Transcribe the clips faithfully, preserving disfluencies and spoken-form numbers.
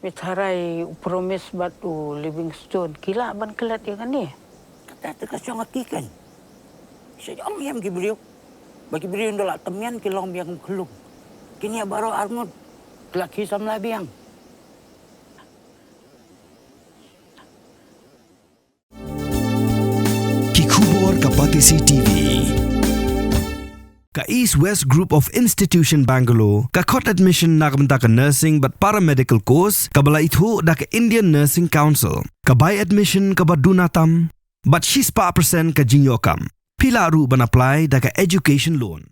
Pynthara u Promise bad u Livingstone ki lah ban klet ïa kane. Kata te ka shong ha ki kan. Sha jong ïam ki briew. Ba ki briew nda la tymmen ki long biang khlum. Kine baroh arngut. Ki la ki samla biang. Ki khubor ka Batesi T V. Ka East West Group of Institution Bangalore ka khot admission na ka bynta ka nursing bad paramedical course kaba la ithuh da ka Indian Nursing Council. Ka bai admission kaba duna tam bad shispah percent ka jingïoh kam. Phi lah ruh ban apply da ka education loan.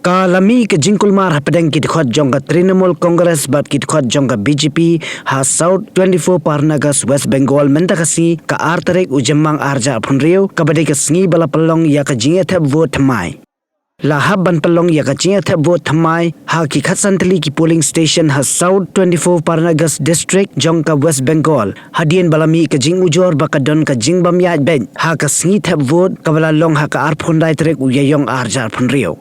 Ka la mih ka jingkulmar hapdeng ki dkhot jong ka Trinamool Congress bad ki dkhot jong ka B J P ha South twenty-four Parnagas, West Bengal, mynta ka sngi ka ar tarik u Jymmang arhajar arphew hynriew, kaba dei ka sngi ba la pynlong ïa ka jingïathep vote thymmai. La hap ban pynlong ïa ka jingïathep vote thymmai ha ki khatsan tylli ki polling station ha South twenty-four Parnagas District jong ka West Bengal, hadien ba la mih ka jingujor ba ka don ka jingbym ïaid beit ha ka sngi thep vote kaba la long ha ka arphew khyndai tarik u Ïaïong arhajar arphew hynriew.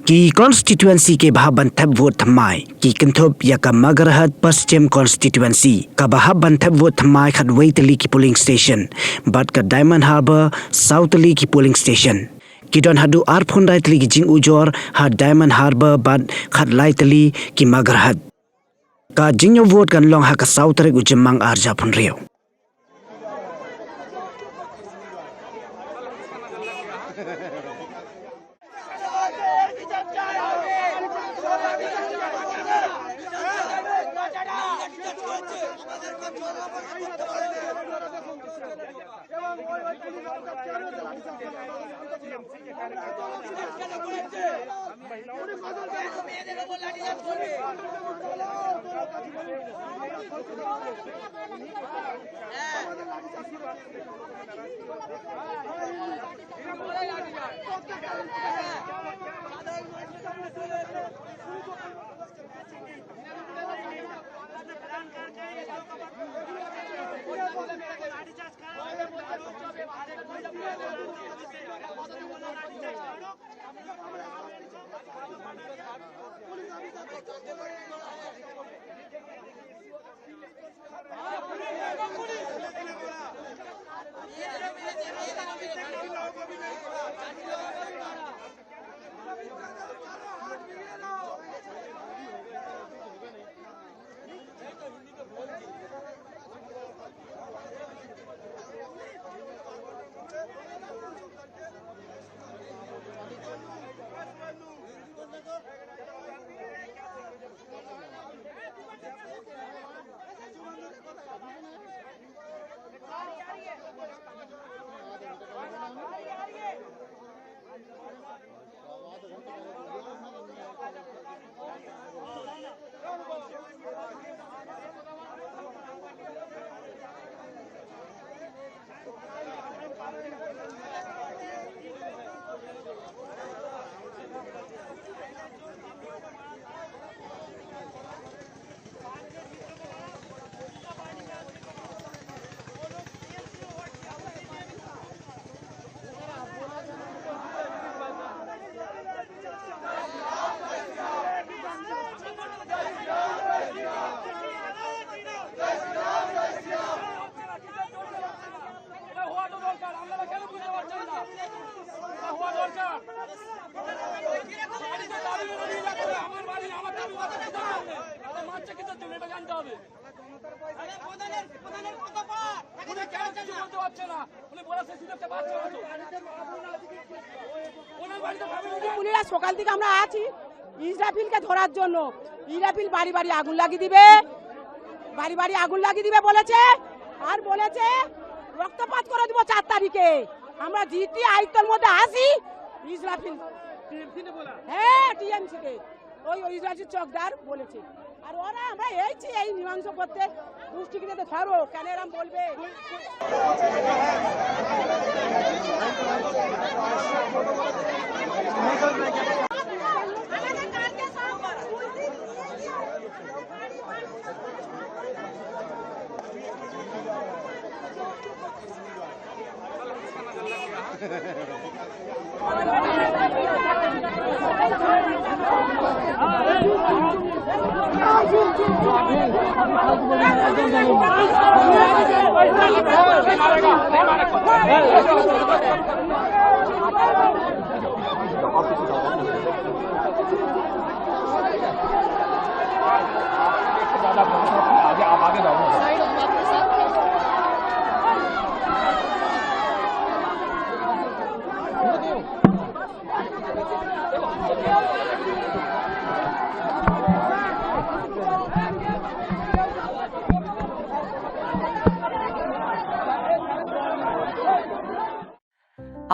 Ki constituency kiba hap ban thep vote thymmai ki kynthup ïa ka Magarhat Paschim constituency, kaba hap ban thep vote thymmai khatwei tylli ki polling station, bad ka Diamond Harbour saw tylli ki polling station. Ki don haduh arphew khyndai tylli ki jingujor ha Diamond Harbour bad khatlai tylli ki Magarhat. Ka jingïoh vote kan long ha ka saw tarik u Jymmang arhajar arphew hynriew. খুনিরা সকাল থেকে আমরা আছি ইসরাফিলকে ধরার জন্য। ইসরাফিল বাড়ি বাড়ি আগুন লাগিয়ে দিবে, বাড়ি বাড়ি আগুন লাগিয়ে দিবে বলেছে, আর বলেছে রক্তপাত করে দিকে আমরা দ্বিতীয় আয়ুক্তর মধ্যে আসি, ইসলাফিন। হ্যাঁ, টিএমসি কে ওই, ওই ইসলাফিন চকদার বলেছে। আর ওরা আমরা এই যে এই মীমাংসা করতে দুষ্টিকে তো ধরো, কেন এরম বলবে?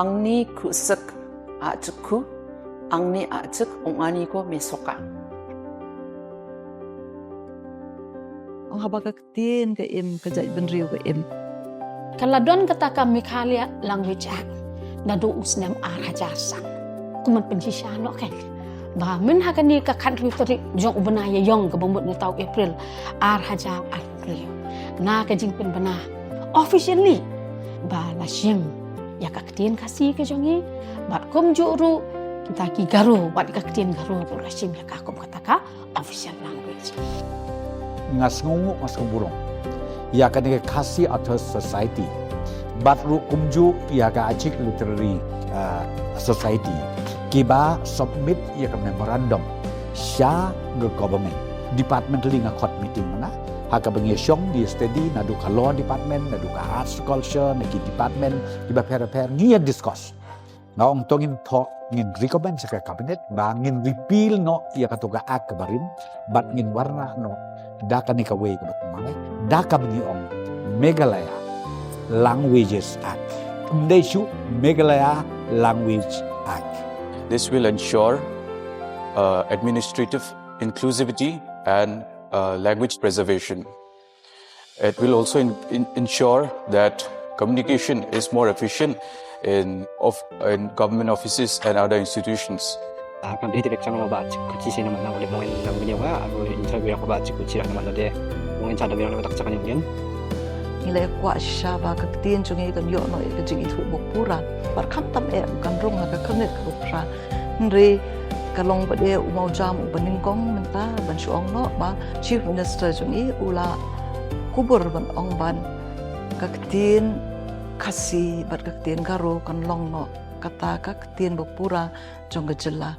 Angni khuslai ajukku, angni ajuk ong ani ko mesoka. Ong haba ka ktien ka im, ka jaitbynriew ka im. Ka la don kata ka Meghalaya Language Act naduh u snem ar hajar san. Kumno pynshisha noh ka. Ba mynha kane ka khathynriew tarik jong u bnai Ïaïong kaba mut mynta u April ar hajar arphew. Na ka jingpynbna officially ba la shim ïa ka ktien Khasi ka jong ngi, bad kumjuh ruh kita ki Garo, bad ka ktien Garo ruh la shim ïa ka kum kata ka official language. Nga sngewnguh, nga sngewburom ïa kane ka Khasi Authors Society, bad ruh kumjuh ïa ka Achik Literary, uh, Society, kiba submit ïa ka memorandum sha ka government. Departmentally nga khot meeting mynta, ha kaba ngi shong, ngi study, naduh ka law department, naduh ka arts culture, na ki department kiba pher pher, ngi ïa discuss. Nga ong to ngin thoh, ngin recommend sha ka cabinet ba ngin repeal noh ïa kato ka act kaba rim, bad ngin wanrah noh da kane kawei kaba thymmai, da kaba ngi ong Meghalaya Languages Act. Ym dei shuh, Meghalaya Language Act. This will ensure, uh, administrative inclusivity and, uh, language preservation. It will also in-, in-, ensure that communication is more efficient in of-, in government offices and other institutions. Ah, kan dei direct chang ba chi ku chi sien namar na u le mo nang bniaw ba, aku interview aku ba chi ku chi rak namar de mo ngan cha da biang namar tak chang ngi. Ngi la kwah shisha ba ka ktien jong ngi kan ïoh noh ïa ka jingithuh ba pura. Bad khamtam eh kan rung ha ka cabinet kaba pura. Hynrei ka long ba dei u mawjam uba nyngkong mynta ban shu ong noh ba Chief Minister jong ngi u la kubur ban ong ba ka ktien Khasi bad ka ktien Garo kan long noh kata ka ktien ba pura jong ka jylla.